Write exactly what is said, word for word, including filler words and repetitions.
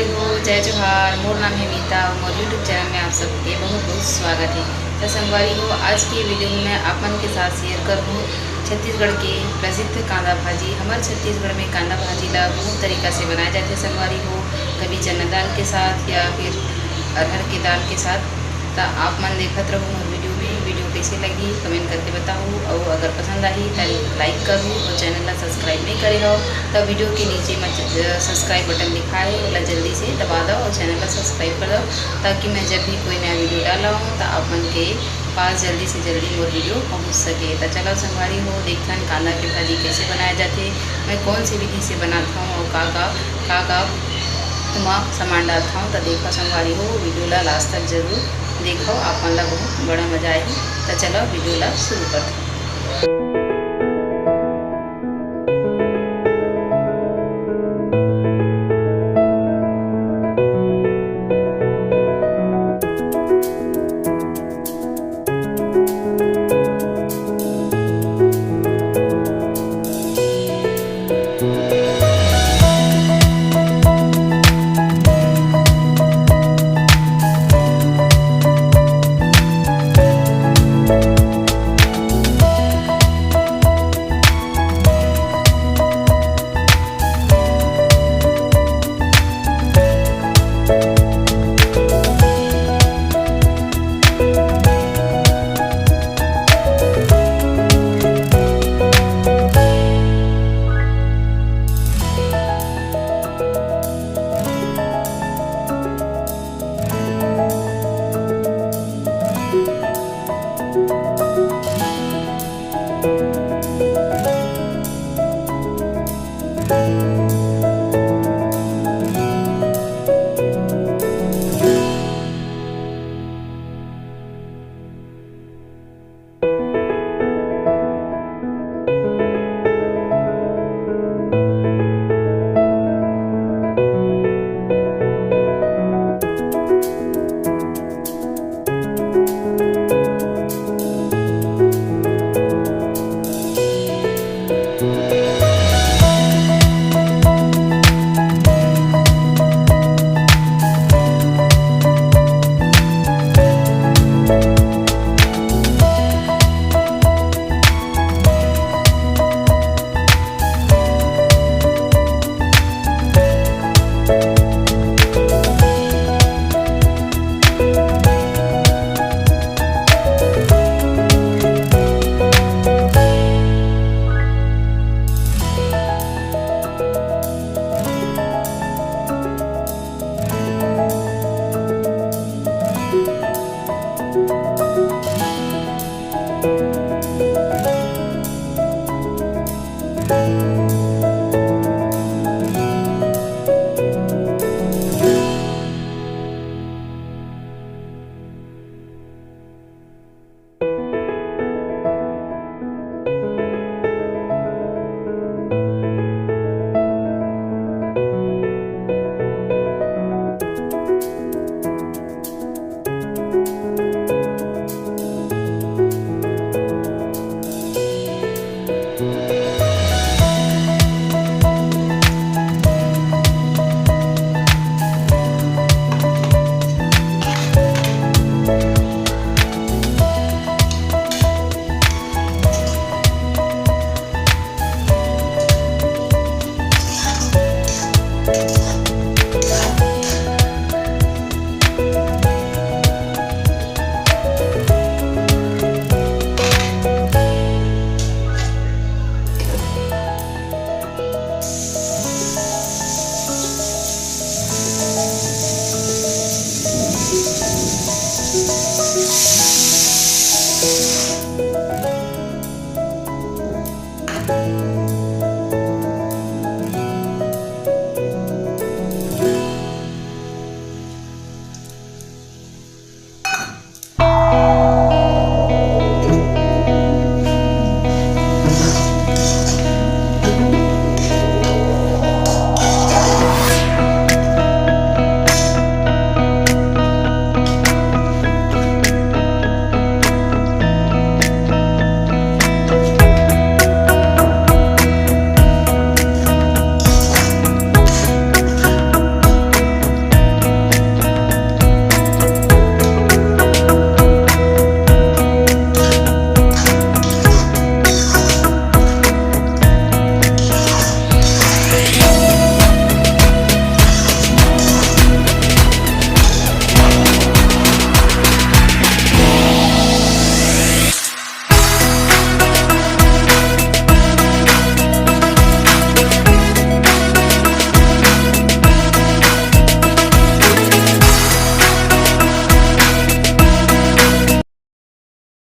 तो जय जोहार, मोर नाम हे मीता अउ मोर YouTube चैनल में आप सबके बहुत बहुत स्वागत हे। तो संगवारी हो, आज के वीडियो में मैं आप मन के साथ शेयर करहूँ छत्तीसगढ़ के प्रसिद्ध कांदा भाजी। हमर छत्तीसगढ़ में कांदा भाजी ला बहुत तरीका से बनाए जाथे संगवारी हो, कभी चना दाल के साथ या फिर अरहर के दाल के साथ। त आप मन देखत रहू मोर वीडियो में। वीडियो कैसे लगी, कमेंट करके बताहू, अउ अगर पसंद आही त लाइक करहू, अउ चैनल ला सब्सक्राइब नहीं करे हो त वीडियो के नीचे में सब्सक्राइब बटन लिखा है, ओला जल्दी से दबा दो अउ चैनल ला सब्सक्राइब कर दो, ताकि मैं जब भी कोई नया वीडियो डाला हूँ त आप मन के पास जल्दी से जल्दी मोर वीडियो पहुँच सके। त चलो संगवारी हो, देखथन कांदा के भाजी कैसे बनाए जाथे, मैं कौन से विधि से बनात हूँ अउ का का का का ओमा सामान डालत हूँ। त देखो संगवारी हो, वीडियो ला लास्ट तक जरूर देखो, आप मन ला बहुत बड़ा मजा आही। त चलो वीडियो ला शुरू करते हैं।